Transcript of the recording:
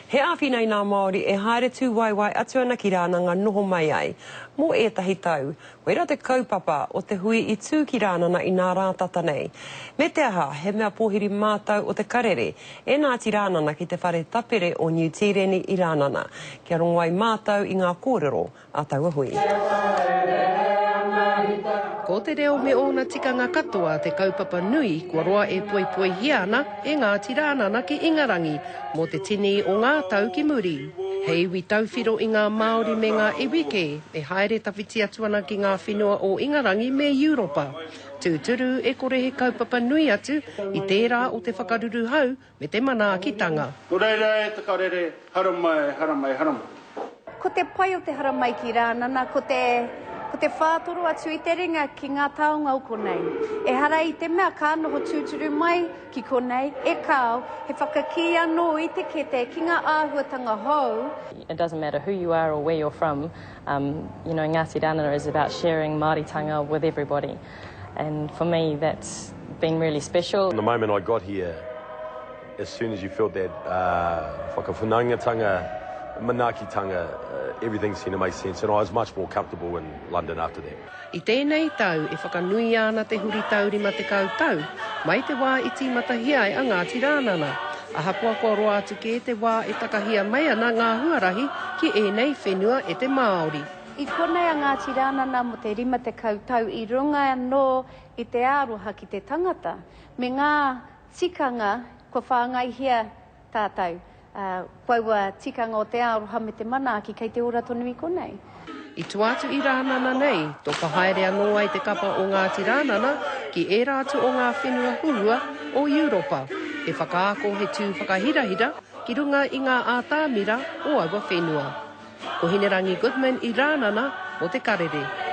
He āwhina i nā Māori e haere tūwaewae atu ana ki Rānanga noho mai ai mō ētahi tau. Koirā te kaupapa o te hui i tū ki Rānana i nā rā tata nei. Me te aha, he mea pōhiri mātau o te karere e Ngāti Rānana ki te whare tapere o Niu Tīreni i Rānana, kia rongo ai mātau i ngā kōrero a taua hui. Ko te reo me ōna tikanga katoa te kaupapa nui kua roa e poipoihia ana e Ngāti Rānana ki Ingarangi mō te tini o ngā tau ki muri. He iwi tauwhiro i ngā Māori me ngā iwi kē e haere tawhiti atu ana ki ngā whenua o Ingarangi me Iuropa. Tūturu e kore he kaupapa nui atu i tērā o te whakaruruhau me te manaakitanga. Nō reira e te karere, haramai, haramai, haramai. Ko te pai o te haramai ki Rānana, ko te, ko te whātoro atu i te ringa ki ngā taonga o konei. Ehara i te mea ka noho tūturu mai ki konei, e kāo, he whakakī anō i te kete ki ngā āhuatanga hou. It doesn't matter who you are or where you're from, um, you know, Ngāti Rānana is about sharing Māoritanga with everybody. And for me, that's been really special. The moment I got here, as soon as you felt that uh, whakawhanaungatanga, manaakitanga, uh, everything seemed to make sense and I was much more comfortable in London after that. I tēnei tau e whakanuia ana te huritau 50 tau mai te wā i tīmatahia ai a Ngāti Rānana. Ahakoa kua roa atu kē te wā e takahia mai ana ngā huarahi ki ēnei whenua e te Māori. I konei a Ngāti Rānana mō te 50 tau i runga anō i te aroha ki te tangata me ngā tikanga kua whāngaihia tātou, ā, ko aua tikanga o te aroha me te manaaki kei te ora tonu i konei. I tua atu i Rānana nei, toka haere anō ai te kapa o Ngāti Rānana ki ērā atu o ngā whenua huhua o Iuropa, he whakaako he tū whakahirahira ki runga i ngā ātamira o aua whenua. Ko Hinerangi Goodman i Rānana mō Te Karere.